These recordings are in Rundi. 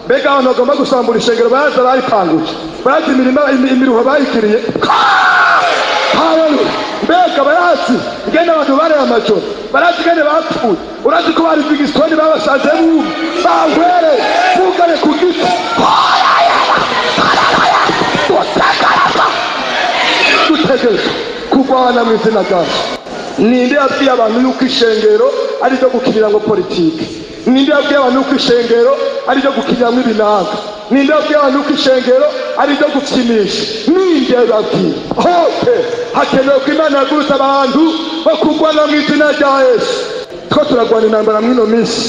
Mbega abantu bagomba gusambura ishengero baraza baripanguje, barazi imirima imiruho bayikiriye. Haleluya! Mbega barazi ingene abantu bareye amajoro, barazi ingene bapfuye, urazi ko bari Livingstone babasanze bumwe bahwere bugare ku giti. Dutegerezwa kurwana mu izina rya Yesu. Ninde yabwiye abantu yuko ishengero ari ryo gukiniramwo politiki? Ninde yabwiye abantu yuko ishengero ari ryo gukiniramwo ibinanga? Ninde yabwiye abantu yuko ishengero ari ryo gukinisha? Ninde yababwiye? Hope hakenewe ko Imana yagurutse abantu bo kurwana mu izina rya Yesu. Two turarwana intambara mw'ino minsi,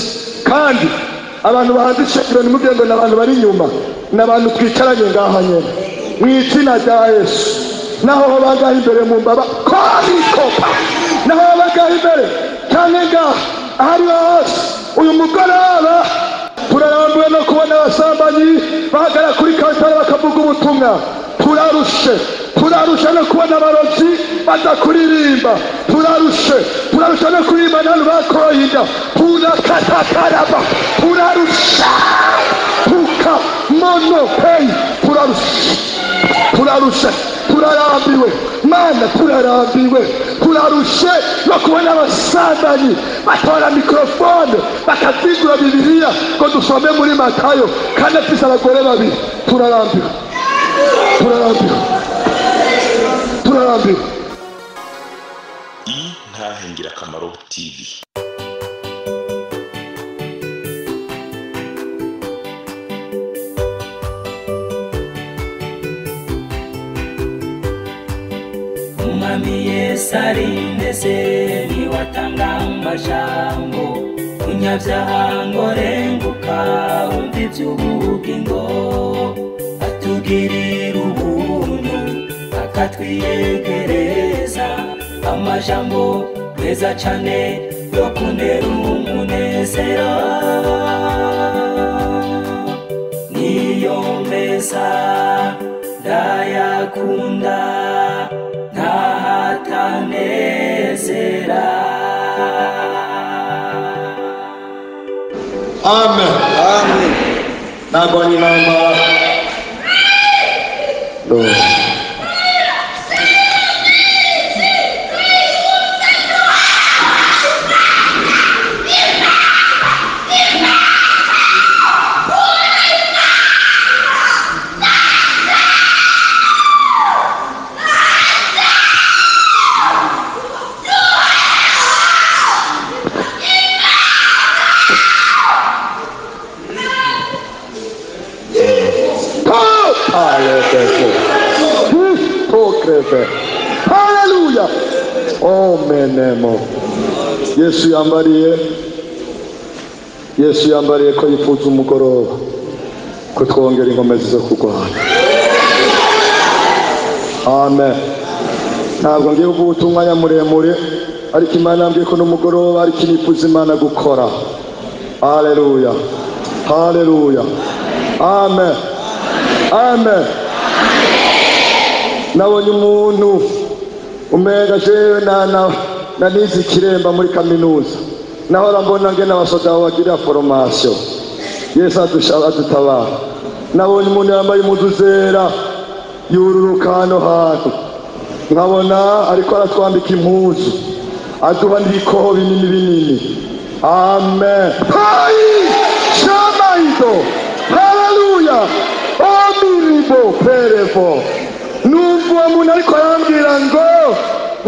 kandi abantu bahanze ishengero ntimugire ngo ni abantu bari inyuma, ni abantu twicaranye ngaha nyene mu izina rya Yesu. Naho ho bangaha imbere mu mbaba korikopa, naho bangaha imbere canke ngaha ahari hose uyu mugoroba turarambiwe no kubona abasambanyi bahagara kuri kantara bakavuga ubutumwa. Turarushe, turarushe no kubona abarozi baza kuririmba. Turarushe, turarushe no kuririmba n'abantu bakoroye inda. Turakatakaraba, turarushe tuka mono peyi, turarushe, turarushe, turarambiwe Mana, turarambiwe, turarushe no kubona abasambanyi batora mikrofone bakazigura Bibiliya ngo dusome muri Matayo kandi afise abagore babiri. Turarambiwe, turarambiwe, turarambiwe. Intahe Ngirakamaro TV. Umwami Yesu arindeze niwe atanga amajambo, umunyabyaha ngo renguka wumve iby'ubugingo, atugirira ubuntu akatwiyegereza amajambo meza cane yo kuntera umunezero. Niyo meza ndayakunda ntahatanezera. Amen. Amen. Nagwanye intambara. No. Haleluya. Omenemo. Yesu yambariye, Yesu yambariye ko yifuza umugoroba ko twongera inkomezi zo kurwana. Amen. Ntabwo ngiye kuvuga umwanya muremure, ariko Imana yambwiye ko n'umugoroba ariko nifuza Imana gukora. Haleluya. Haleluya. Amen. Amen. Nabonye umuntu umenga jewe na nize ikiremba muri kaminuza, nahora mbona ngene abasoda bagira formation. Yesu adutabara. Nabonye umuntu yambaye impuzu zera yururuka hano hantu, nkabona ariko aratwambika impuzu aduha n'ibikoho binini binini. Amen. Hai shamaido. Haleluya. Omiribo perevo. Numva uwo muntu ariko arambwira ngo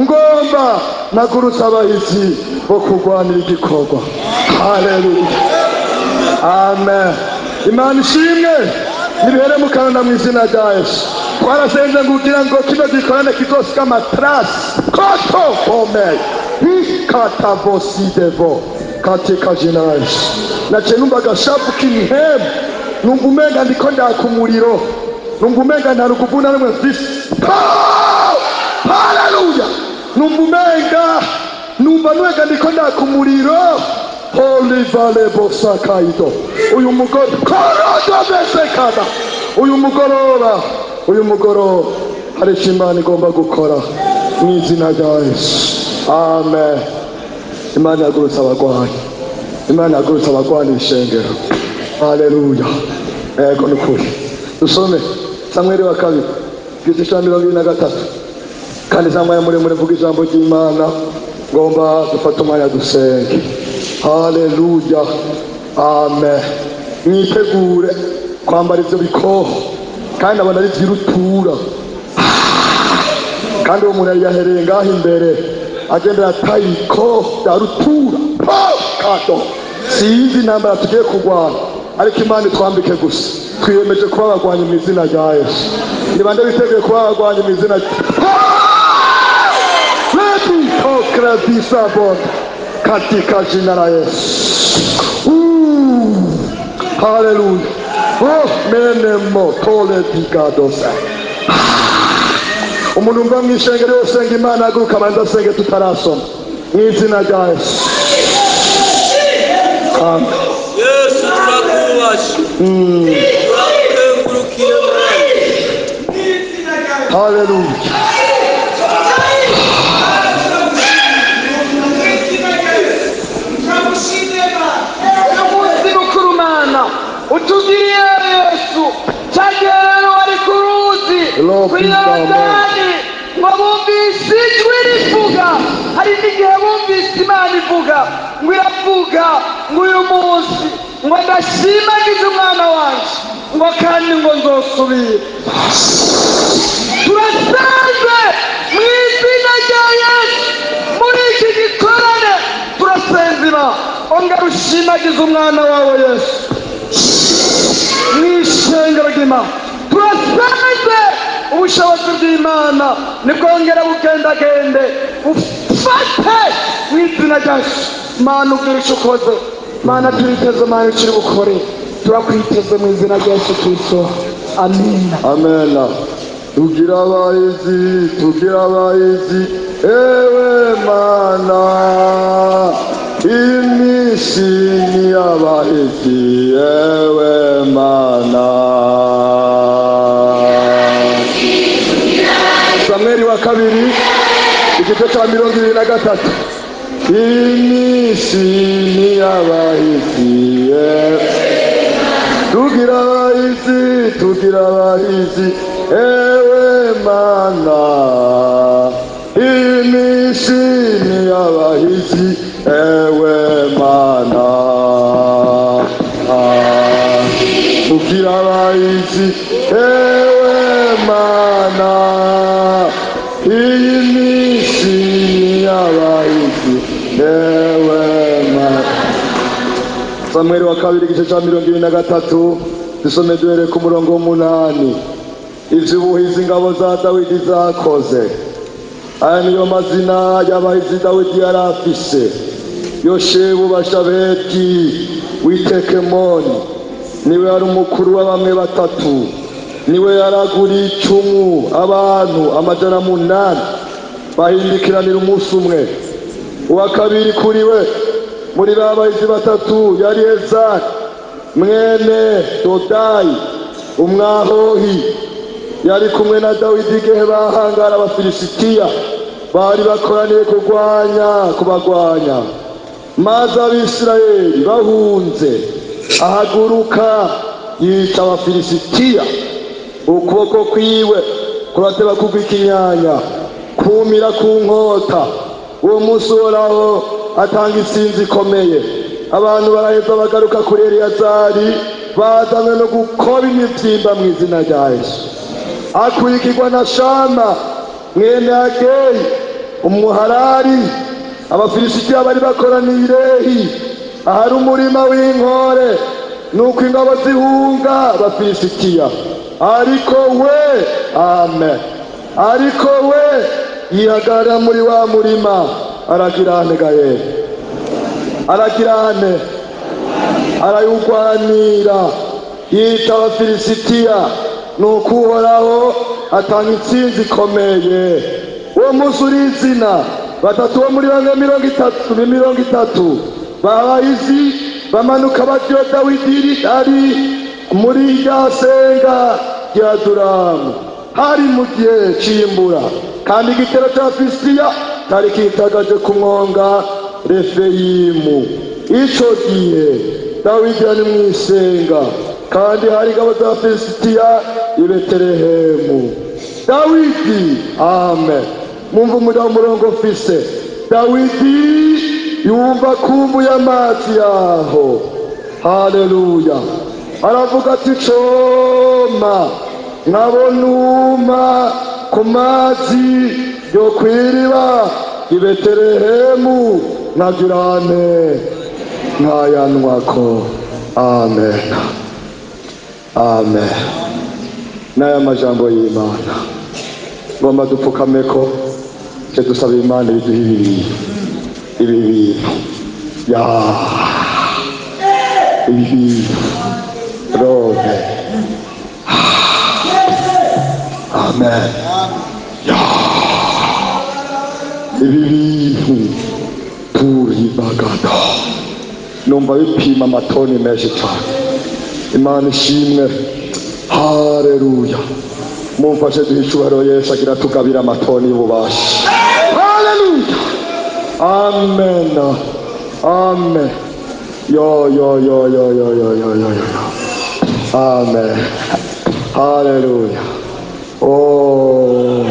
ngomba nagurutse abahizi bo kurwanira igikorwa. Haleluya. Amen. Imana ishimwe nibihere mu kanwa mu izina rya Yesu. Twarasenze ngo kugira ngo kino gikorane kizosika amatrasi koto pomey ikatavosidevo katika jina la Yesu. Naciye numva agashavu k'imihemu, numva umenga ndiko ndaka umuriro, numva umenga nta ruguvu na rumwe mfise. Haleluya. Numva umenga, numva numenga ndiko ndaka umuriro. Holy Valebo Sakaido. Uyu mugoroba korodobesekana. Uyu mugoroba, uyu mugoroba hari icyo Imana igomba gukora mu izina rya Yesu. Amen. Imana yagurutse abagwanyi, Imana yagurutse abagwanyi ishengero. Haleluya. Yego ni ukuri. Dusome Samweli wa kabiri igice cya 23. Kandi za mwanya muremure mvuga ijambo ry'Imana, ngomba dufate umwanya dusenge. Haleluya, amen. Mwitegure kwambara ibyo bikoho, kandi abona ari iby'urutura. Kandi uwo muntu yari yahereye ngaho imbere agendera ataye ikoho rya rutura. Kato sinzi intambara tugiye kurwana, ariko Imana itwambike gusa. Twiyemeje kuba abagwanyi mu izina rya Yesu. Ni bande biteguye kuba abagwanyi mu izina katika jina la Yesu. Haleluya. Oh, menemo tole digadosa. Umuntu mva mwishengero yosenga Imana aguruka abanza asenge tutarasoma mu izina rya Yesu. Amen. Yesu turakubaha. Turakukengurukiye Mana. Haleluya. Umunsi mukuru Mana utugiriye Yesu, cagera wari ku ruzi kuri Yorodani, ngo bumvise ijwi rivuga. Hari n'igihe bumvise Imana ivuga ngo iravuga ngo uyu munsi ngo ndashimagize umwana wanje, ngo kandi ngo nzosubira. Turasenze mu izina rya Yesu muri iki gikorane, turasenze Imana ongera ushimagize umwana wawe Yesu mu ishengero ry'Imana. Turasenze ubushobozi bw'Imana nibwongera bugendagende ufate mu izina rya Yesu. Mana ubwira icyo ukoze, Mana turiteze, Mana icyo uri bukore, turakwiteze mu izina rya Yesu Kristo. Amina. Amena. Tugira abahizi, tugira abahizi, ewe Mana, iminsi ni abahizi, ewe Mana. Samweli wa kabiri igice cya 23. Iminsi ni abahizi, tugira abahizi, tugira abahizi, ewe Mana, iminsi ni abahizi, ewe Mana. Tugira abahizi, ewe Mana, iminsi ni abahizi, ewe Mana. Samweli wa kabiri igice cya 23, dusome duhere ku murongo 8. Ivy'ubuhizi ingabo za Dawidi zakoze. Aya niyo mazina y'abahizi Dawidi yari afise: Yoshebu Bashabeti w'iTekemoni, niwe yari umukuru wa bamwe batatu, niwe yaraguriye icumu abantu 800 bahindikiranira umunsi umwe. Uwa kabiri kuri we muri ba bahizi batatu yari Ezari mwene Dodayi umwahohi, yari kumwe na Dawidi igihe bahangara Abafilisitiya bari bakoraniye kubagwanya. Maze Abisirayeli bahunze, ahaguruka yica Abafilisitiya. Ukuboko kwiwe kurateba kugwa ikinyanya, kumira ku nkota. Uwo munsi Uhoraho atanga intsinzi ikomeye. Abantu baraheza bagaruka kuri Eleyazari, bazanywe no gukoba imibyimba mu izina rya Yesu. Akurikirwa na Shama mwene Ageyi umuharari. Abafilisitiya bari bakoraniye i Lehi ahari umurima w'inkore, nuko ingabo zihunga Abafilisitiya. Ariko we, amen, ariko we yihagarara muri wa murima, aragira ane gaye, aragira ane, arayugwanira, yita Abafilisitiya. Nuko Uhoraho atanga intsinzi ikomeye. Uwo munsi uri izina batatu bo muri bamwe 30 babahizi bamanuka bajya Dawidi ari muri rya senga rya Adulamu. Hari mu gihe c'imbura, kandi igitero cya Filisitiya cyari kitagaje ku mwonga Refeyimu. Ico gihe Dawidi ari mw'isenga, Kandi hari ingabo za Filisitiya i Betelehemu. Dawidi, amen. Mumva umurongo mfise. Dawidi yumva kumbuye amazi yaho. Haleluya. Aravuga ati coma nkabonuma ku mazi yo kw'iriba i Betelehemu nkagirane nkayanwako. Amen. Amen. N'aya majambo y'Imana ngomba dupfukameko cyo dusaba Imana ibiduha ibi bintu ya ibi bintu robe. Amen. Ya ibi bintu turibagada numva bipima amatoni menshi cyane. Imana ishimwe. Haleluya. Mumfashe duhe icyubahiro Yesu agira tugabira amatoni y'ububasha. Haleluya. Amen. Amen. Yo yo yo yo yo yo yo yo yo. Amen. Haleluya. Oh.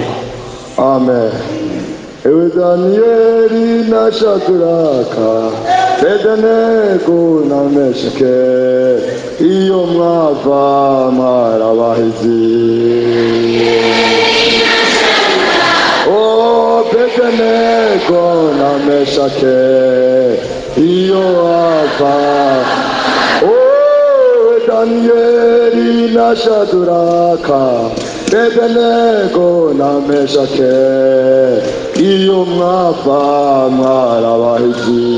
Amen. Ewe Danieli na Shadraka, Bedenego na Meshake, iyo mwava mwarabahizi. Oh, Bedenego na Meshake, iyo ava. Oh, Danieli na Shadraka, Bedenego na Meshake, iyo mwava mwarabahizi.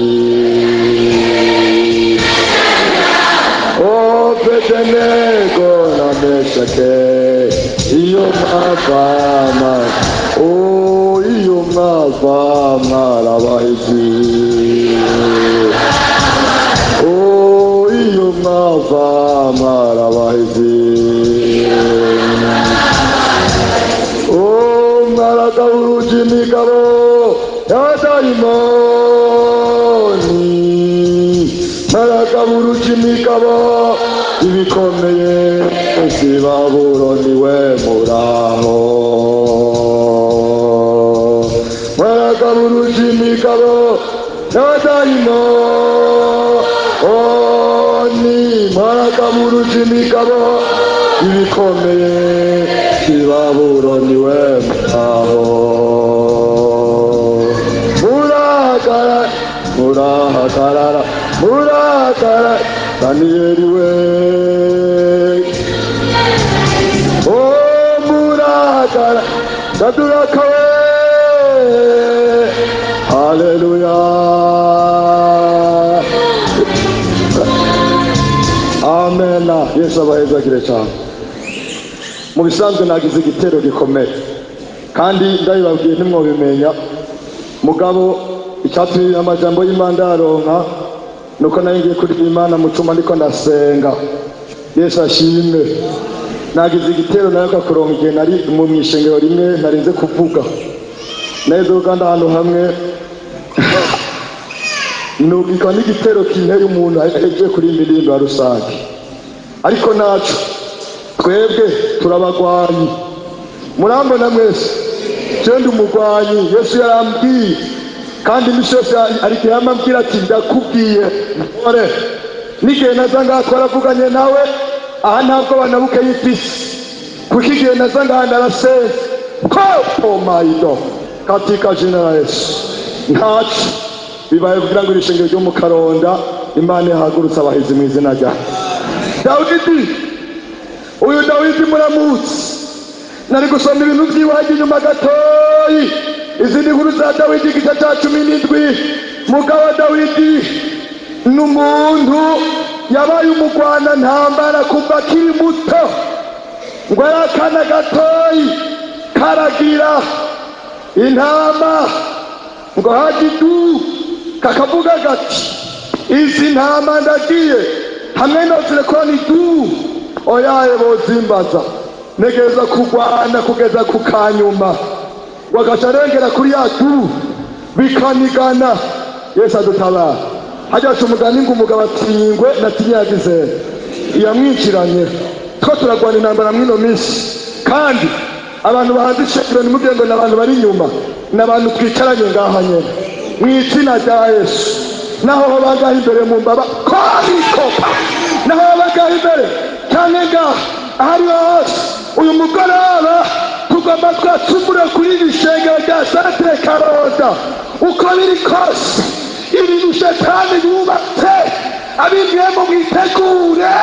Oh, Bedenego na Meshake, iyo mwava oh, iyo mwava mwarabahizi. Oh, iyo mwava mwarabahizi. Oh, mwaragaburuji imigabo ya dayimoni, mwaragaburuji imigabo ibikomeye si Babuloni we muraho. Mwaragaburuji imigabo ya dayimoni, mwaragaburuji imigabo ibikomeye si Babuloni we muraho. Murahagarara, murahagarara, murahagarara, Danieli we. Oh, murahagarara, Shadraka we. Haleluya. Amen. Yesu abahezagire cyane. Mu bisanzwe nagize igitero gikomeye kandi ndabibabwiye ntimwobimenya. Mugabo icyatumye amajambo y'Imana ndaronka nuko nari ngiye kuri Imana mu cuma ndiko ndasenga. Yesu ashimwe. Nagize igitero nayo kakuronka igihe nari mu mwishengero rimwe narinze kuvuga. Naheze Uganda ahantu hamwe nubikwa n'igitero kinteye umuntu aheje kuri indirimbo ya rusange. Ariko naco twebwe turabagwanyi. Murambona mwese je ndi umugwanyi. Yesu yarambwiye kandi imisi yose ariko yamambwira ati ndakubwiye mpore. N'igihe naza ngaha twaravuganye nawe aha ntabwo banabuke y'ipisi kuko igihe naza ngaha narasenze kopo mayido katika jina la Yesu. Ntaco bibaye kugira ngo irishengero ryo mu Karonda Imana ihagurutse abahizi mu izina rya Dawidi. Uyu Dawidi muramutse. Nari gusoma ibintu vyiwe hajya inyuma gatoyi. Izindi nkuru za Dawidi igice ca 17. Mugabo Dawidi n'umuntu yabaye umugwana ntambara kuva akiri muto. Ngo yari akana gatoyi karagira intama, ngo hajidu kakavuga gati izi ntama ndagiye hamwe nozirekora ni du oyaye bozimbaza negeza kugwana kugeza ku kanyuma. Wagaca arengera kuri ya du bikanigana. Yesu adutabara. Hajya aca umugani ngo umugabo atinyingwe natinye yagize. Yamwinjiranye. Two turagwana intambara mwino minsi, kandi abantu bahanze ishengero ntimugire ngo ni abantu bari inyuma, ni abantu twicaranye ngaha nyene mu izina rya Yesu. Naho ho bangaha imbere mu mbaba korikopa, naho bangaha imbere canke ngaha ahariho hose, uyu mugoroba tugomba twacumura kuri iri shengero rya Centre Karoda. Uko biri kose ibintu shetani yubatse abimwemo mwitegure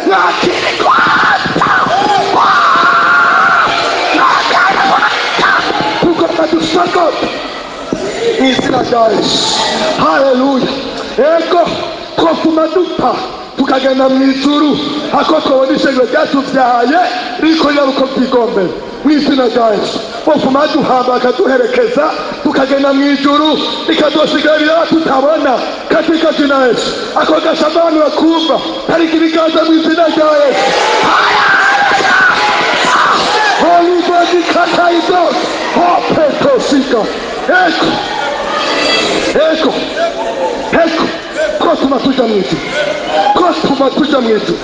mwakirikwata tugomba dusogote mu izina rya Yesu. Haleluya. Ego twofuma dupfa tukagenda mu ijuru, ako twabona ishengero ryatuvyaye rikorera uko vyigombera mu izina rya Yesu. Bofuma duhamba bakaduherekeza tukagenda mu ijuru, bikadusigara biraba tutabona katika jina Yesu. Ako gashamba abantu bakumva tariki ibiganza mu izina rya Yesu. Holy body kataido hopetosika. Eko eko eko kotuma tuja mu ijuru, kotuma tuja mu ijuru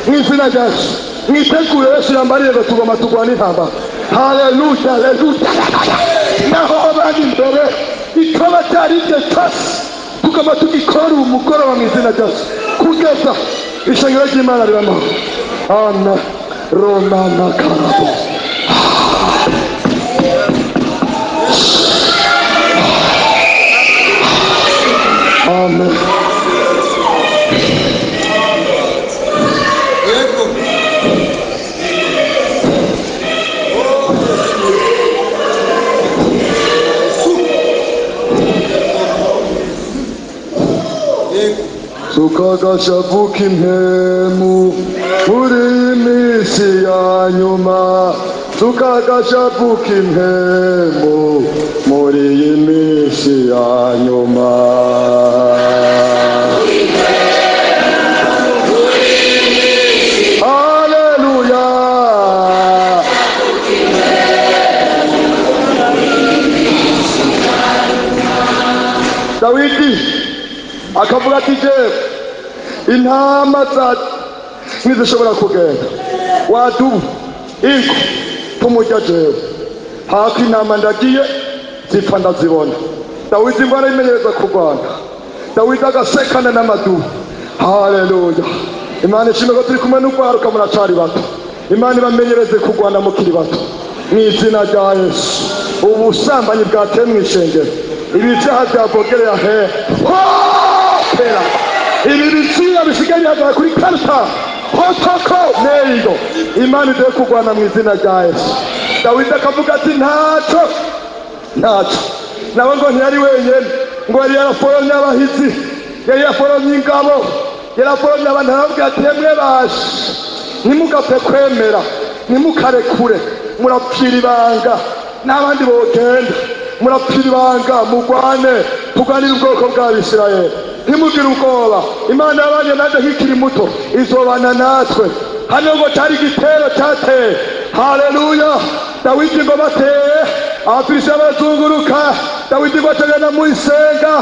mu izina rya Yesu. Mwitegure, Yesu yambariye ngo tugomba turwana intambara. Haleluya, haleluya. Naho bari imbere ikoba cyari ibyo cyose tugomba tugikora umugoroba mu izina rya Yesu, kugeza ishengero ry'Imana riba amahoro. Amen. Romana karabo. Amen. Tukagashavuka impemu muri iyi minsi ya nyuma, tukagashavuka impemu muri iyi minsi ya nyuma. Haleluya. Dawidi akavuga ati jewe intama za ntizishobora kugenda, wadubu ingo tumurya jewe hako intama ndagiye zipfa ndazibona. Dawidi ngo arayimenyereza kurwana, Dawidi agasekana n'amadubu. Haleluya. Imana ishimwe ko turi kumwe n'urwaruka muracari bato. Imana ibamenyereze kurwana mukiri bato mu izina rya Yesu. Ubusambanyi bwateye mu ishengero, ibi vyaha vyabogerera hehe hopera, ibi bitsiya bisigaye bihagarara kuri karita hotoko neigo. Imana iduhe kurwana mu izina rya Yesu. Dawidi akavuga ati ntacyo ntacyo. Nawe ngo ntiyari wenyene, ngo yari yaraforomye abahizi, yari yaraforomye ingabo, yaraforomye abantu. Arababwira ati yemwe bashe, ntimugapfe kwemera, ntimukarekure, murapfira ibanga n'abandi bogenda, murapfira ibanga, mugwane, tuganire ubwoko bw'Abisirayeli, ntimugire ubwoba. Imana yabanye nanjye nkikiri muto, izobana natwe. Hano ngo cyari igitero cyateye. Haleluya. Dawidi ngo bateye abafilisitiya barazunguruka. Dawidi ngo acagana mu isenga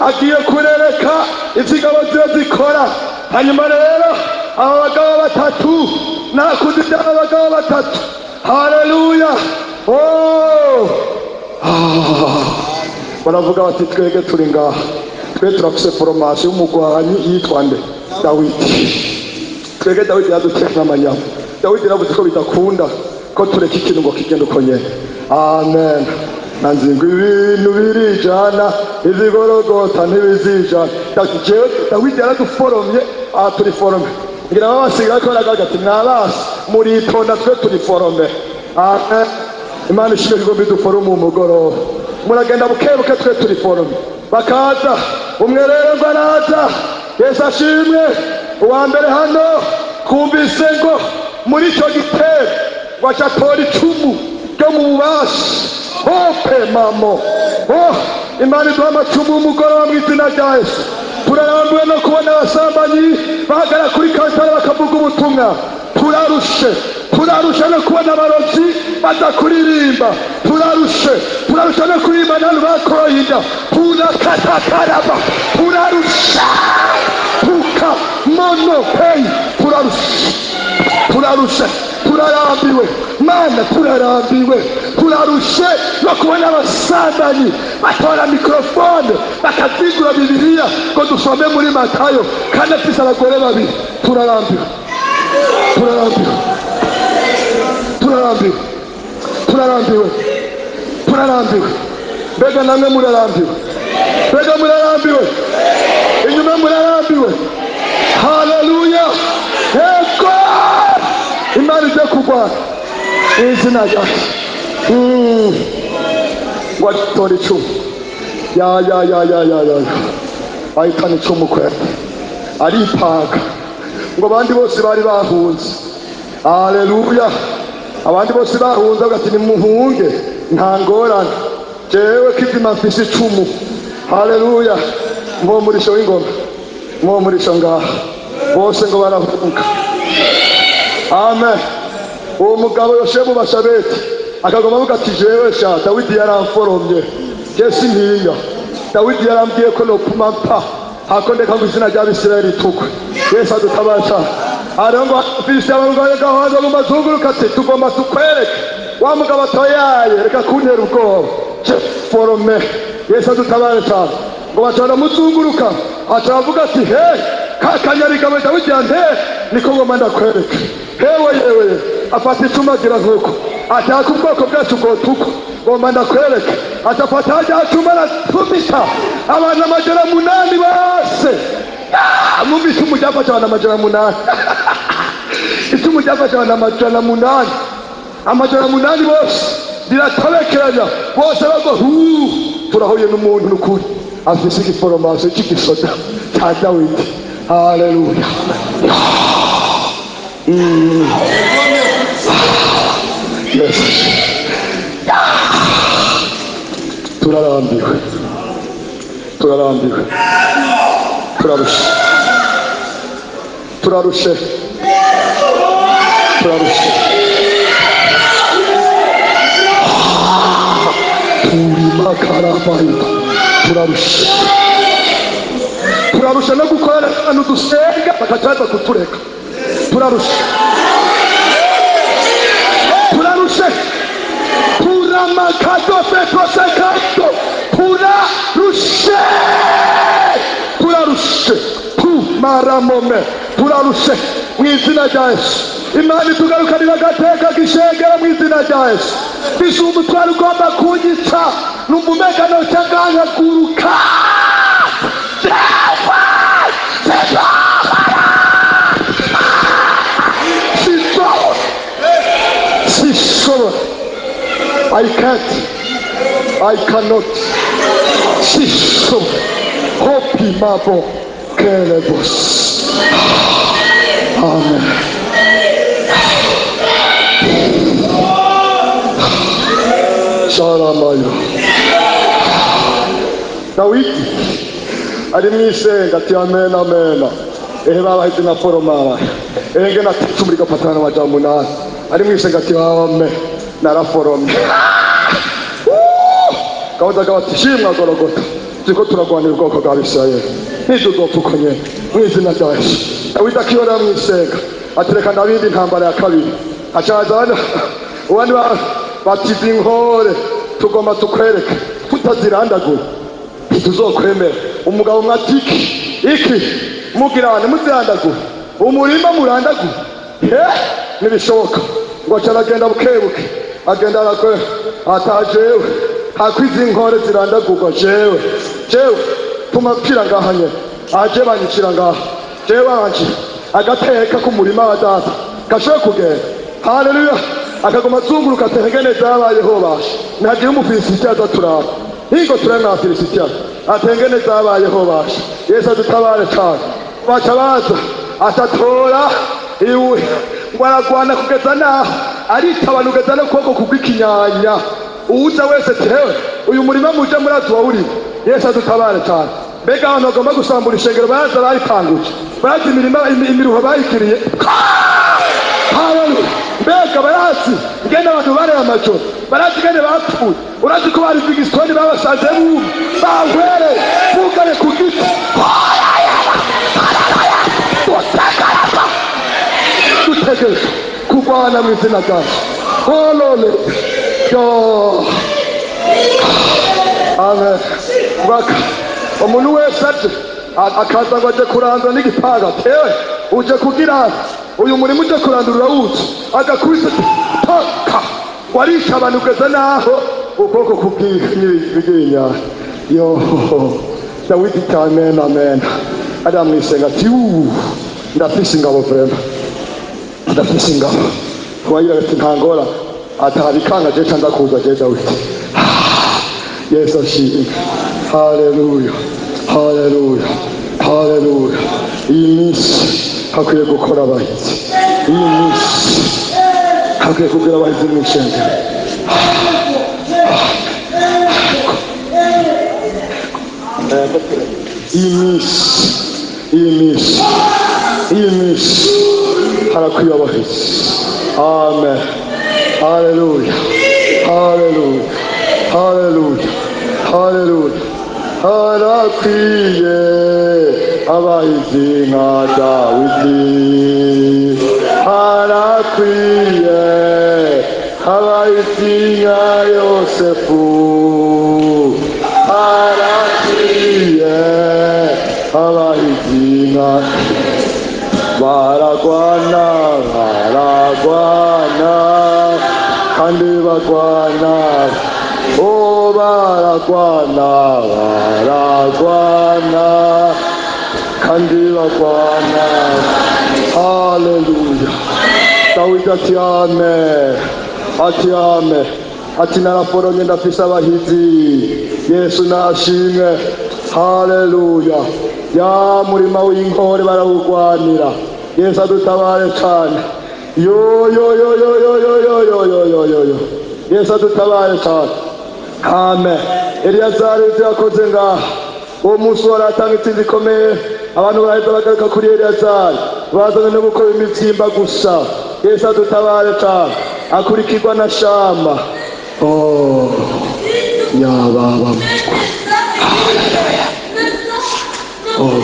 agiye kurereka ivyo ingabo ziwe zikora. Hanyuma rero aba bagabo batatu nakundi by'aba bagabo batatu. Haleluya. Oh. Baravuga bati twege turi ngaha, twe turafise foromasi y'umugwanyi yitwa nde? Dawidi. Twege Dawidi yaduteka amanyama. Dawidi yaravuze ko bidakunda ko tureka ikintu ngo kigende uko nyene. Amen. Nanzingo ibintu birijana, izigorogota ntibizijana. Dawidi yaraduforomye, aha turi forome. Ngira babasiga ko baragaragara ati mwabasi muritonda, twe turi forome. Amen. Imana ishimwe ko biduforoma umugoroba. Muragenda bukebuke, twe turi forome. Bakaza umwe rero ngo araza. Yesu ashimwe. Uwa mbere hano twumvise ngo muri icyo gitero ngo aca atora icumu ryo mu bubasha hope mamo. Oh, Imana iduha amacumu y'umugoroba mu izina rya Yesu. Turarambiwe no kubona abasambanyi bahagarara kuri kantara bakavuga ubutumwa. Turarushe, turarushe no kubona abarozi badakuririmba. Turarushe, turarushe no kuririmba n'abantu bakoroye inda. Turakatakaraba, turarusha. Tuka mono hey, turarushe, turarushe, turarambiwe Mana, turarambiwe, turarushe no kubona abasambanyi batora mikrofone bakazigura Bibiliya ngo dusome muri Matayo kandi afise abagore babiri. Turarambiwe, turarambiwe, turarambiwe, turarambiwe, turarambiwe. Mbega namwe murarambiwe? Mbega murarambiwe? Inyuma murarambiwe? Haleluya! Ego! Imana ije kurwana izina ryawe. Ngo atora icumu, ya ya ya ya ya ya, ahitana icumu kwera, aripanga. Ngo abandi bose bari bahunze. Haleluya! Abandi bose bahunze bagati nimuhunge, nta ngorane, jewe kizima mfise icumu. Haleluya! Mwo murisho w'ingoma, mwo murisho ngaha, bose ngo barahunga. Amen. Uwo mugabo Yoshebu Bashabeti akagoma avuga ati jewe sha Dawidi yaramforomye, je sintinya. Dawidi yarambwiye ko nopfuma mpa hako ndeka ngo izina ry'Abisirayeli ritukwe. Yesu adutabasha. Arongo Abafilisitiya barungaye gahanza mu mazunguruka ati tugomba tukwereke wa mugabo atoyaye, reka kuntera ubwoba, je forome. Yesu adutabare cyane. Ngo baca baramuzunguruka, aca aravuga ati he ka kanyarigabo Dawidi yanteye niko ngomba ndakwereke. Hewe yewe, afata icumu agira nkuko ataka ubwoko bwacu bwotukwa, ngomba ndakwereke. Atafata rya cumu aratumita abantu 800 bose. Mumva icumu ryafashe abantu 800. Icumu ryafashe abantu 800, 800 bose riratobekeranya, bose bagwa hu. Turahuye n'umuntu n'ukuri afise igiforomasiyo cy'igisoda cya Dawidi. Haleluya! Yes. Turarambiwe, turarambiwe, turarushe, turarushe, turarushe. Turimakarabayo, turarushe, turarushe no gukora ahantu dusenga bakacaza kutureka. Turarushe, turarushe, turamakado petrosekato, turarushe, turarushe, tumaramome, turarushe mu izina rya Yesu. Imana itugarukanira agateka k'ishengero mu izina rya Yesu. Mbese umutwaro ugomba kunyica, numva umenga noca nkankaguruka. Sishobora, I can't, I cannot. Sishobora. Hopi mabo kelebos. Amen. Shalamayo. Dawidi ari mwisenga ati amen amen. Ehe babaheze na foroma, ehe nge natitse umuriro gafatana n'amajana 8. Ari mwisenga ati amen, naraforomye. Gahunda gabati shimwa Gologota, turiko turagwanira ubwoko bwa Bisirayeli, ntituzopfa uko nyene mu izina rya Yesu. Dawidi akiyora mwisenga atereka ndabindi intambara ya kabiri, acaza abandi batiza inkore, tugomba tukwereke tutazirandagura ntituzokwemera. Umugabo umwe ati iki iki mugirane muzirandagura umurima murandagura, he ntibishoboka. Ngo aca aragenda bukebuke, agenda arakwe atajewe hakwiza inkore zirandagurwa, jewe jewe tumapfira ngaha nyene, aje banyicira ngaha, jewe wanje agateka k'umurima wa data gashoboye kugenda. Haleluya! Akagoma azunguruka atege neza yabayeho basha, ntihagire umufilisitiya aza turaba, hingo turabe mwafilisitiya, atenge neza yabayeho basha. Yesu adutabare cane. Baca baza atatora iwe, ngo aragwana kugeza naho aritabana kugeza no kuboko kugw'ikinyanya. Uwuza wese ati hewe uyu murima muje murazi wawurima. Yesu adutabare cane. Mbega abantu bagomba gusambura ishengero baraza barikanguje, barazi imirima imiruho bayikiriye. Haleluya! Mbega Erega barazi ingene abantu barera amajoro, barazi ingene bapfuye, urazi ko bari vigisitoni babasanze bubu bahwere bugare ku giti. Dutegerezwa kurwana mu izina rya Yesu. Holole yo amen. Baka umuntu wese aje akaza ngo aje kurandura n'igipanga, tewe uje kugira uyu murimo uje kurandura urawuzi, agakubise taka warisha abantu kugeza naho ukuboko kubw'ibiginya. Yo Dawidi ati amen amen. Ariya mwisenga ati ndafise ingabo vrema, ndafise ingabo. Wagira ati nta ngora, atahabikanga je ca ndakuza je Dawidi. Yesu ashimwe. Haleluya, haleluya, haleluya. Iyi minsi hakwiye gukora abahizi, iyi minsi hakwiye kugira abahizi mu ishengero. Iyi minsi, iyi minsi, iyi minsi harakwiye abahizi. Amen. Haleluya, haleluya, haleluya, haleluya. Harakwiye abahizi nka Dawidi, harakwiye abahizi nka Yosefu, harakwiye abahizi nka baragwana, baragwana kandi bagwana. Oh, baragwana, baragwana kandi bagwana. Haleluya. Dawidi ati amen, ati amen, ati naraforonye ndafise abahizi. Yesu nashimwe. Haleluya. Ya murima w'inkore barawugwanira. Yesu adutabare cane. Yo yo yo yo yo yo yo yo yo yo yo yo. Yesu adutabare cane. Amen. Eliyazari ivyo yakoze ngaha uwo munsi waratanga intsinzi ikomeye. Abantu baraheza bagaruka kuri Eliyazari, bazanywe no gukora imivyimba gusa. Yesu adutabare cane. Akurikirwa na Shama. Oh, yababa. Oh.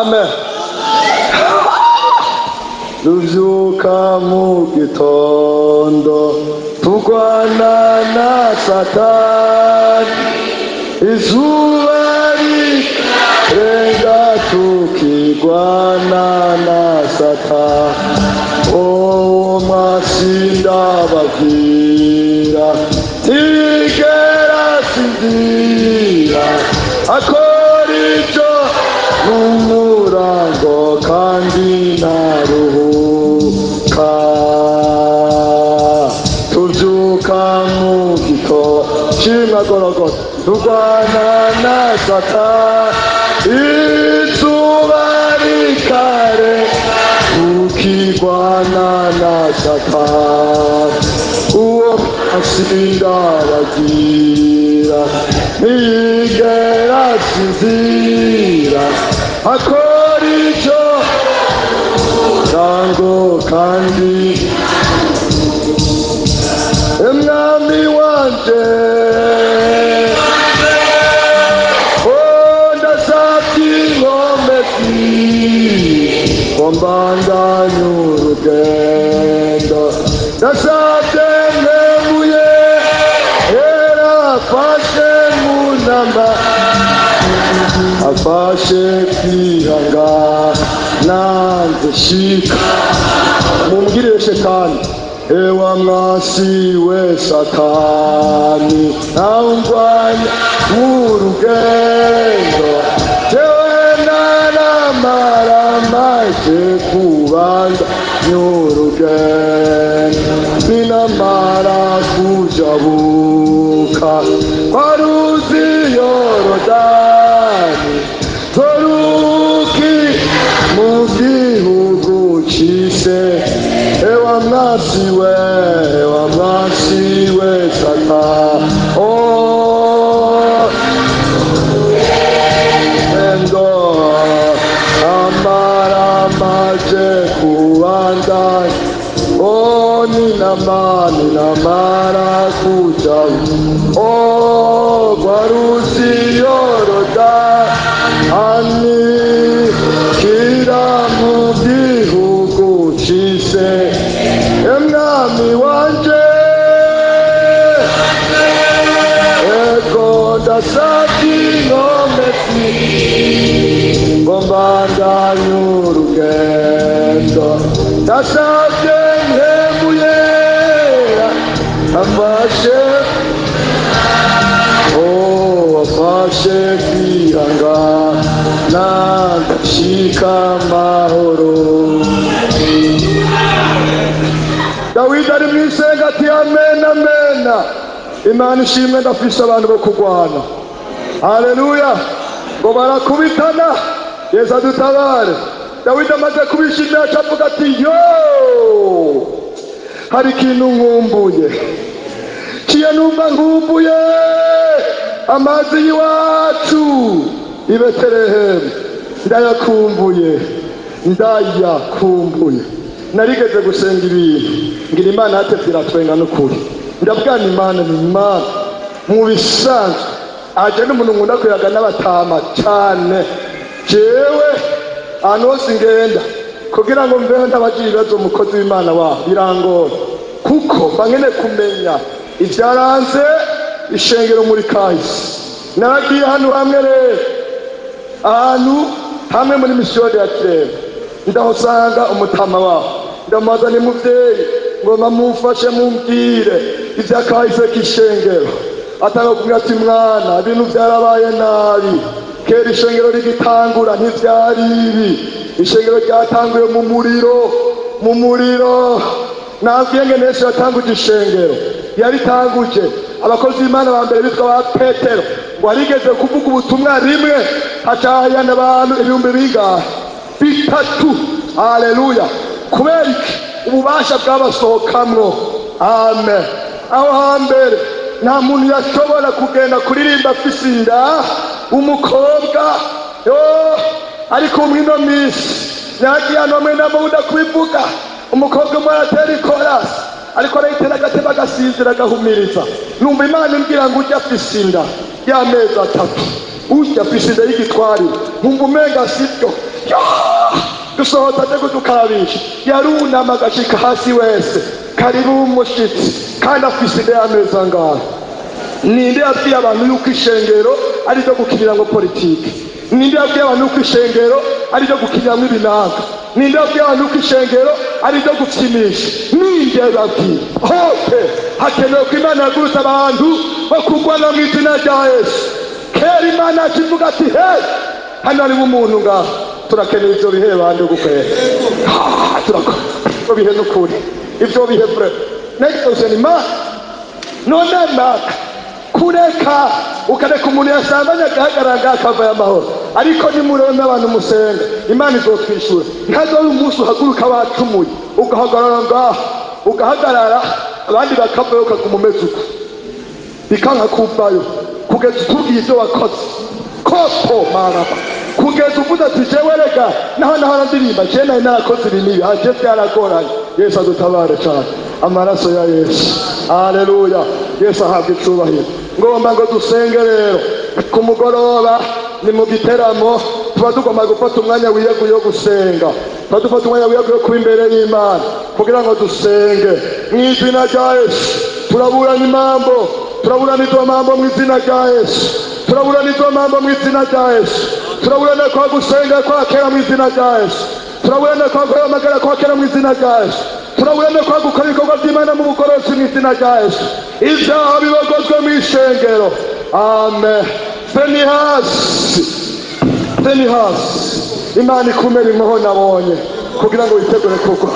Amen. Tuvyuka mu gitondo turwana na Satani, izuba rirenga tukigwana na Satani. Uwo mwasinda babwira tigera sinzira, akora ibyo n'umurango kandi naruhuka. Tuvyuka mu gitondo shimwa Gologota, turwana na Satani, izuba rikare tukigwana na Satani. Uwo mwasinda bagira ntiyigera asinzira, akora icyo tango kandi mwami wanje. Oh, ndasabye inkomezi ngo mbandanye urugendo, ndasabye nkemuye hera afashe mu namba, afashe kwihangana nanze shika. Mumbwirire Shetani, ewa mwasi we Satani, nawungwanya mu rugendo, jewe naramaramaje kubanza ny'urugendo, ninamara kujabuka kwa ruzi Yorodani, toruki mu gihugu cise. Ewa mwasi we, ewa mwasi we Satani, oh endo amaramaje kubandanya, oh ninama ninamara kuja, oh kwa ruzi Yorodani, kira mu gihugu cise. Mwami wanje, ego ndasabye inkomezi ngo mbandanye urugendo, ndasabye nkemuye afashe, oh afashe kwihangana ndashika amahoro. Dawidi ari mw'isenga ati amen amen. Imana ishimwe, ndafise abantu bo kurwana. Haleluya. Ngo barakubitana, Yesu adutabare. Dawidi amaze kubishimira acavuga ati yo, hari ikintu nkumbuye, ciye numva nkumbuye amazi y'iwacu i Betelehemu, ndayakumbuye, ndayakumbuye. Narigeze gusenga ibintu ngira Imana yatevye iratwenga n'ukuri, ndabwana Imana ni Imana mu bisanzwe. Aje n'umuntu nkunda kuyaga n'abatama cane, jewe ahantu hose ngenda kugira ngo mbeho ntabagira ibibazo umukozi w'Imana waho birangora, kuko mba nkeneye kumenya ivyaranze ishengero muri kahise. Naragiye hano hamwe rero, ahantu hamwe muri misiyoni ya Kiremba, ndahusanga umutama waho, ndamubaza ni muvyeyi ngoma mumfashe mumbwire ivyakahise k'ishengero. Atanga kumbwira ati mwana, ibintu vyarabaye nabi kera, ishengero rigitangura ntivyari ibi, ishengero ryatanguye mu muriro, mu muriro. Nabwiye ngene Yesu yatanguje ishengero, yaritanguje abakozi b'Imana ba mbere bitwa ba Petero, ngo arigeze kuvuga ubutumwa rimwe hacahayana abantu ibihumbi bingahe? 3. Haleluya. Kubera iki? Ububasha bwabasohokamwo. Amen. Aho hambere nta muntu yashobora kugenda kuririmba afise inda umukobwa, yo ariko mwino misi nagiye hano mwe namukunda kubivuga, umukobwa umwe aratera ikorasi ariko arayitera agatebe agasinzira agahumiriza. Numva Imana imbwira ngo ujye afise inda y'amezi 3, ujya afise inda y'igitwarire, nkumva umenga sibyo. Dusohotse aje kudukarabisha, yarunama agashika hasi wese, karibu umushitsi, kandi afise inde y'ameza ngaho. Ninde yabwiye abantu yuko ishengero ari ryo gukinira ngo politike? Ninde yabwiye abantu yuko ishengero ari ryo gukiniramwo ibinaka? Ninde yabwiye abantu yuko ishengero ari ryo gupfimisha? Ninde yababwiye? Hope hakenewe ko Imana yagurutse abantu bo kurwana mu izina rya Yesu. Kera Imana yakivuga ati he, hano harimo umuntu ngaho, turakeneye ivyo bihe bande gukwera. Turakora ivyo bihe n'ukuri, ivyo bihe vre next ni ma none maka kureka ukareka umuntu yasambanya agahagarara akava y'amahoro. Ariko nimurebe abantu musenga, Imana izotwishura. Ntazo uyu munsi uhaguruka wacumuye ugahagarara ngaho, ugahagarara abandi bakavayo ukaguma umeze uko, bikanka kuvayo kugeza utubwiye ibyo wakoze kopo maraba, kugeza uvuze ati jewe rega naho naho ndirimba je nari narakoze ibi n'ibi, aje byaragoranye. Yesu adutabare cyane, amaraso ya Yesu. Haleluya, Yesu ahabwe icubahiro. Ngomba ngo dusenge rero ku mugoroba, ni mu giteramo tuba tugomba gufata umwanya wiyeguye wo gusenga, tuba dufata umwanya wiyeguye wo kuba imbere y'Imana kugira ngo dusenge mu izina rya Yesu. Turaburana imambo, turaburana izo mambo mu izina rya Yesu, turaburana izo mambo mu izina rya Yesu, turaburana kwa gusenga kwa kera mu izina rya Yesu, turaburana kwa guhamagara kwa kera mu izina rya Yesu, turaburana kwa gukora ibikorwa by'Imana mu bugorosi mu izina rya Yesu. Ibyaha bibogozwe mu ishengero. Amen. Fenihasi, Fenihasi, Imana ikumere impuho nabonye kugira ngo witegure kugwa.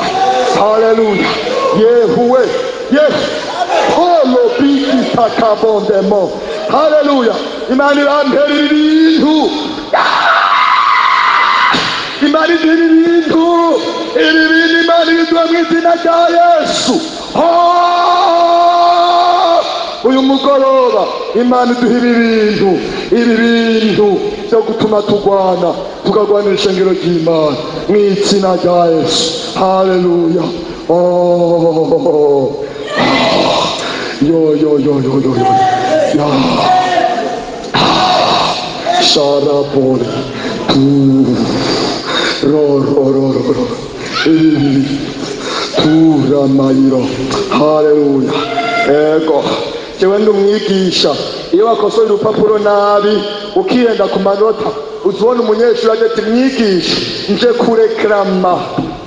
Haleluya. Yehuwe, Yesu holo biki takabondemo. Haleluya. Imana irampera ibintu, Imana iduha ibintu, ibi bintu Imana ibiduha mu izina rya Yesu. Uyu mugoroba Imana iduha ibi bintu, ibi bintu byo gutuma tugwana, tukarwanira ishengero ry'Imana mu izina rya Yesu. Haleluya. Oh, yo yo yo yo yo yo ya sharabore tu ro ro ro ro ro turamayiro. Haleluya. Ego jewe ndi umwigisha, iyo wakosoye urupapuro nabi ukiyenda ku manota, uzubona umunyeshuri aje ati mwigisha nje kurekrama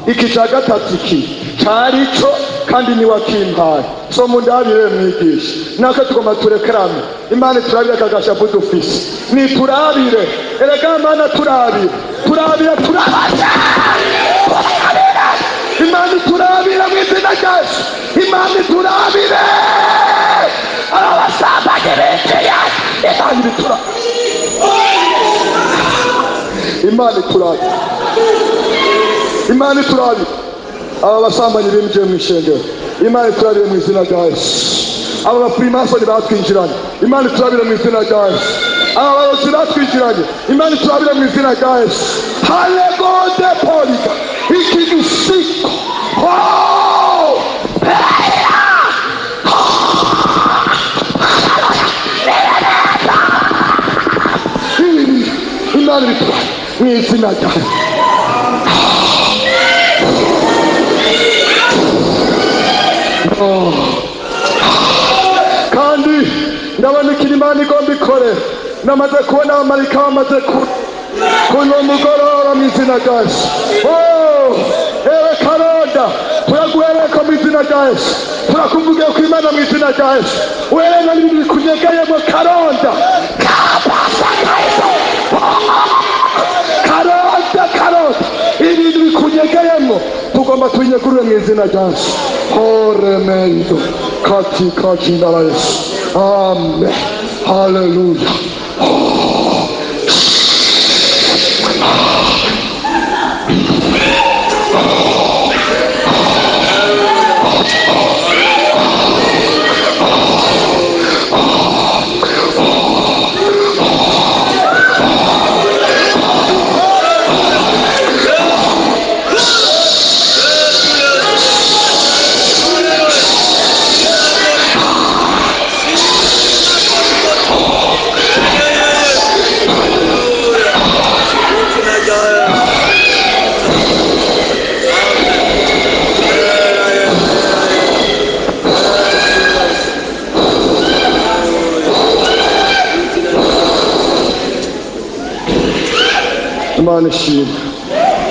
iki ca gatatu iki cari co kandi niwakimpaye, so mundabire mwigisha. Natwe tugomba turekrame, Imana turabire akagashavu dufise, niturabire erega Mana turabire, turabire, turabire Imana turabire mu izina rya Yesu. Imana turabire abasambanye benshi, Imana turabire, Imana turabire, Imana turabire aba basambanyi binjiye mu ishengero. Imana turabire mu izina rya Yesu. Aba bafrimasoni batwinjiranye, Imana turabire mu izina rya Yesu. Aba barozi batwinjiranye, Imana turabire mu izina rya Yesu. Haleluya polika iki gisiko. Oh! Imana turabire mu izina rya Yesu. Kandi ndabona ikintu Imana igomba ikore. Namaze kubona abamarayika bamaze kuno mugoroba mu izina rya Yesu. Oh, ewe Karonda, turaguhereko mu izina rya Yesu, turakuvugiye ku Imana mu izina rya Yesu. Uherena n'ibintu bikunyegeyemo Karonda, Karonda, Karonda, ibintu bikunyegeyemo tugomba tubinyegurure mu izina rya Yesu. Horemendo katika jina la Yesu. Amen. Haleluya. Imana ishimwe.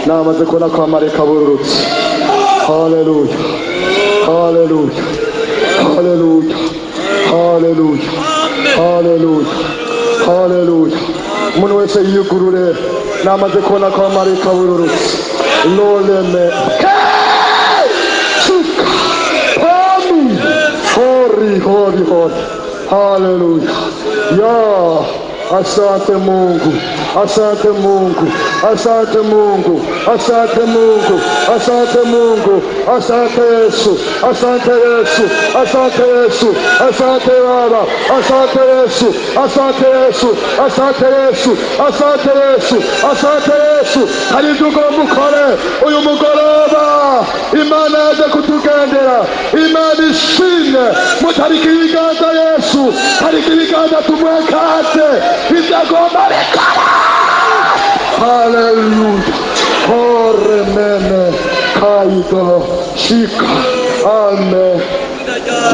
Namaze kubona ko amareka bururutse. Haleluya, haleluya, haleluya, haleluya, haleluya, haleluya. Umuntu wese yiyugurure. Namaze kubona ko amareka bururutse. Loleme suka pami hori hori hori. Haleluya. Ya asante Mungu, asante Mungu, asante Mungu, asante Mungu, asante Mungu, asante Yesu, asante Yesu, asante Yesu, asante Baba, asante Yesu, asante Yesu, asante Yesu, asante Yesu, asante Yesu. Hari ibyo ugomba ukore uyu mugoroba. Imana yaje kutugendera, Imana ishimwe. Mutariki ibiganza Yesu, tariki ibiganza tumuhe kaze, ibyo agomba bikora. Haleluya. Horemene kaido shika. Amen.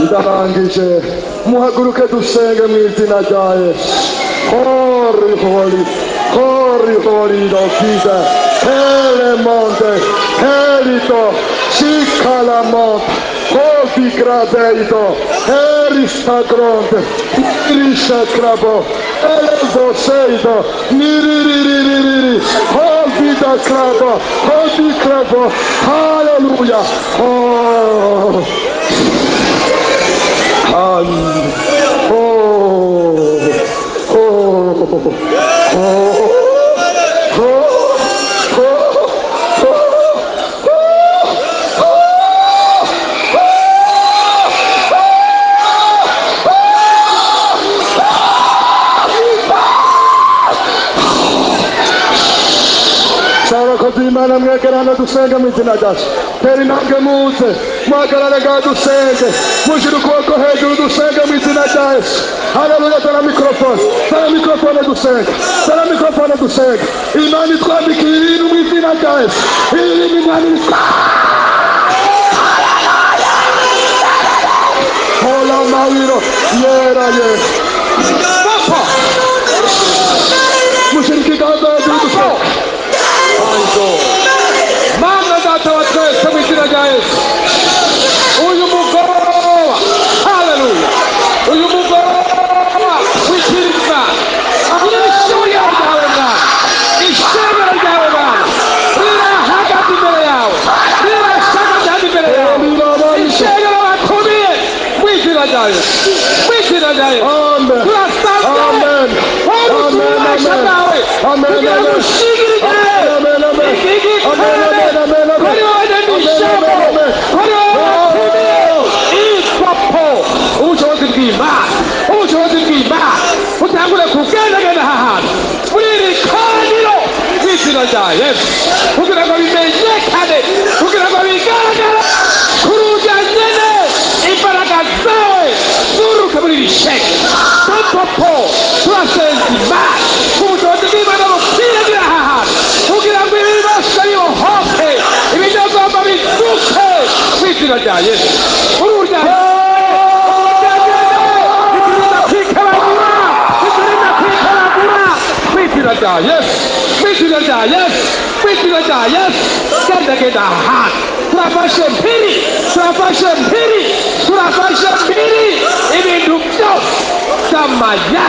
Ndarangije. Muhaguruke dusenge mu izina rya Yesu. Hori hori hori hori dokiza hele monte helito shikala monte hovi gradeito herista gronte irisha krabo elevoseido niriririri hovi da krabo hovi krabo. Haleluya. Oh. Amen. Oh. Oh. Oh. Oh. Oh. Oh. Abakozi b'Imana mwegerane dusenge mu izina ryacu. Tera intambwe muze, muhagarare ngaha dusenge, mushyire ukuboko hejuru dusenge mu izina rya Yesu. Haleluya. Zana mikorofone, zana mikorofone dusenge, zana mikorofone dusenge. Imana itwambikiye ibintu mu izina rya Yesu. Ibintu Imana hola mawiro yera yera. Mushyire ikiganza hejuru dusenge. Mana data wa twese mu izina rya Yesu, uyu mugoroba, haleluya, uyu mugoroba w'ikirima, ishuri ryawe Mwana, ishengero ryawe Mwana rirahagaze imbere yawe, rirashagaze imbere yawe, ishengero batumiye mu izina rya Yesu, mu izina rya Yesu. Amen. Turasabye Amen. ububasha bwawe Amen. kugira ngo ushingire igihe Amen. Amen. iki gikorane Amen. Amen. Amen. kuri wowe n'ijambo Amen. kuri wowe batumiye ipapo ubushobozi bw'Imana, ubushobozi bw'Imana butangure kugendagenda aha hantu muri iri koraniro mu izina rya Yesu, kugira ngo bimenyekane, kugira ngo bigaragare kuri urya nyene imbaraga zawe zuruka muri iri sheke. Popo turasenza Imana ubushobozi bw'Imana bukwiragira aha hantu kugira ngo ibibazo bibohoke, ibinyagomba bizuke mu izina rya Yesu. Ururya iturinda kwikaragura, iturinda kwikaragura mu izina rya Yesu, mu izina rya Yesu, mu izina rya Yesu. Gendagenda aha hantu, turafashe mpiri, turafashe mpiri, turafashe mpiri ibintu byose by'amaya,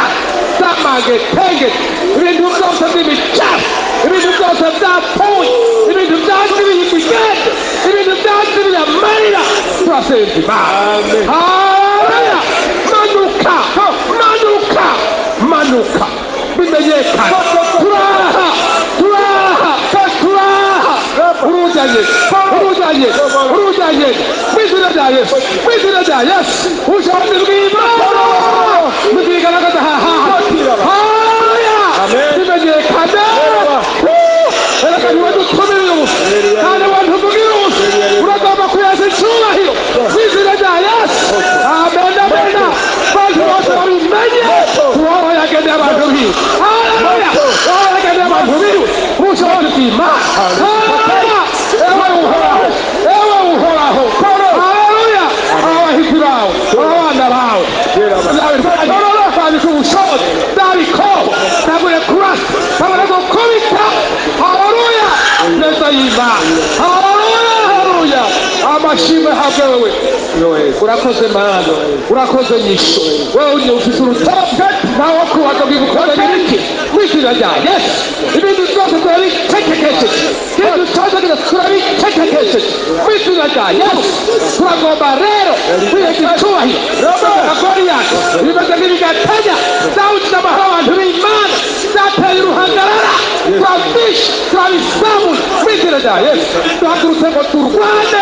by'amagetenge, ibintu byose by'imicafu, ibintu byose byapfuye, ibintu byaziriye imigende, ibintu byaziriye amarira. Turasenza Imana. Haleluya. Manuka, manuka, manuka, bimenyekane. Turaha, turaha, turaha. Urujyanye, urujyanye, urujyanye mu izina rya Yesu, mu izina rya Yesu. Ubushobozi bw'Imana bwigaragaza aha hantu. Haleluya. Bimenyekane. Erega ntiwadutumiriye ubusa, kandi wantuvugira ubusa, uragomba kuyaza icyubahiro mu izina rya Yesu. Amen, amen. Bantu bose babimenye, uhoraho yagendeye abantu biwe. Haleluya. Uhoraho yagendeye abantu biwe. Ubushobozi bw'Imana. Haleluya. Ewe Uhoraho, ewe Uhoraho. Haleluya. Abahisi bawe, abana bawe, bandika ubushobozi. Guhagarara. Haleluya, amashimwe habwe wewe. Urakoze Mana, urakoze nyisho. Wewe ufite urutabwe nawe kubaga bigukorera ibiki mu izina rya Yesu. Ibintu byose turabicecekesheje, ibintu byose turabicecekesheje mu izina rya Yesu. Turagomba rero kwihesha icyubahiro na Goliyati bimeze nk'ibigatanya zawugize amahoro abantu b'Imana zateye uruhagarara. Turabishe, turabisamura mu izina rya Yesu. Duhagurutse ngo turwane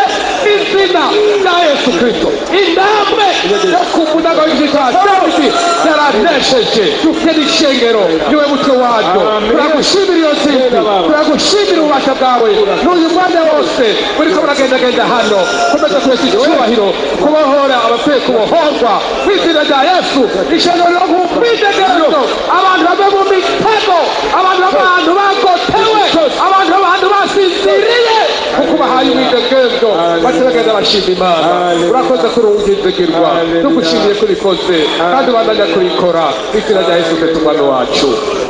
izina rya Yesu Kristo. Intambwe yo ku munago w'igiti cya Dawidi yaranesheje. Dufite n'ishengero, niwe mutwe waryo. Turagushimira iyo ntsinzi, turagushimira ububasha bwawe n'uyu mwanya wose muriko muragendagenda hano. Komeza kwesa icyubahiro, kubohora abakwiye kubohorwa mu izina rya Yesu. Ishengero ryo mu mwidegezo, abantu bave mu mitego, abantu b'abantu bagotewe, abantu b'abantu basinziriye, kuko ubahaye umwidegezo bataragenda bashima Imana. Urakoze kuri uwugizigirwa, tugushimiye ko ubikoze kandi ubandanya kubikora mu izina rya Yesu Kristo Umwami wacu,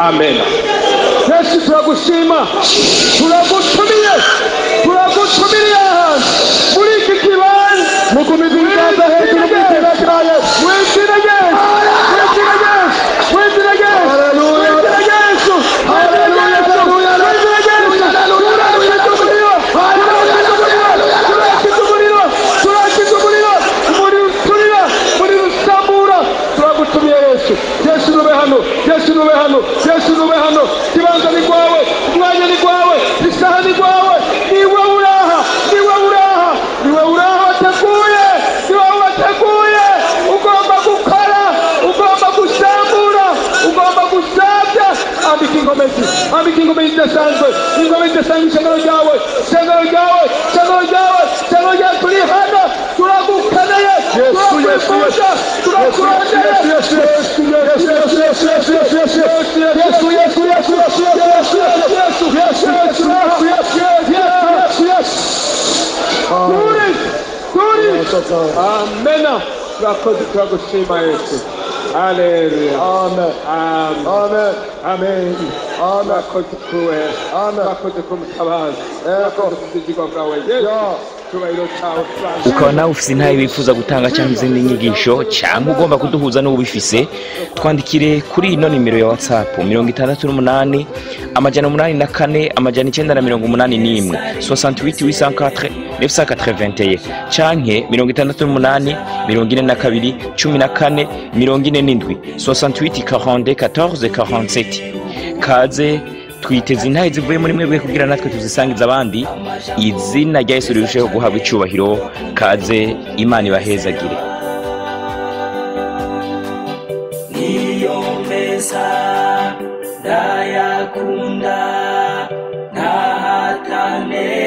amen. Yesu, turagushima, turagutumiye, turagutumiriye ahantu muri iki kibanza. Mugumize ibiganza hejuru mu izina rya Yesu. Mu izina rya Yesu, mu izina rya Yesu, mu izina rya Yesu, mu izina rya Yesu, mu izina rya Yesu, mu izina rya Yesu. Turakiza umuriro, turakiza umuriro, turakiza umuriro, umuriro uturira, umuriro usambura. Turagutumiye Yesu. Yesu nube hano, Yesu nube hano, Yesu nube hano. Ikibanza ni kwawe, umwanya ni kwawe, isaha ni kwawe. Niwe uraha, niwe uraha, niwe uraha wateguye, niwe wateguye. Ugomba gukora, ugomba gusambura, ugomba gusabya. Ambika ingomezi, ambika ingomezi idasanzwe, ingomezi idasanzwe. Ishengero ryawe, ishengero ryawe, ishengero ryawe, ishengero ryawe, turi hano, turagukeneye, Yesu, Yesu, turakwifuza, turakurondeye. Yesu, Yesu, Yesu, Yesu, Yesu, Yesu, Yesu, Yesu, Yesu, Yesu, Yesu, Yesu, Yesu, Yesu, Yesu, Yesu, Yesu, Yesu, Yesu. Turi, turi. Amena. Turakoze, turagushima Yesu. Haleluya. Amen. Amen. Amen. Amen. Amen. Turakoze kuwe. Amen. Turakoze ku mutabazi. Turakoze ku bwizigwa bwawe Yesu. Icyubahiro cyawe. Ukaba nawe ufite intahe wifuza gutanga cyangwa izindi nyigisho, cyangwa ugomba kuduhuza n'ubifise, twandikire kuri ino nimero ya WhatsApp: 68 804 981, 68 804 981, canke 68 42 14 47, 68 42 14 47. Kaze, twiteze intahe zivuye muri mwebwe kugira natwe tuzisangize abandi, izina rya Yesu rirusheho guhabwa icyubahiro. Kaze, Imana ibahezagire. Niyo meza ndayakunda ntahatane.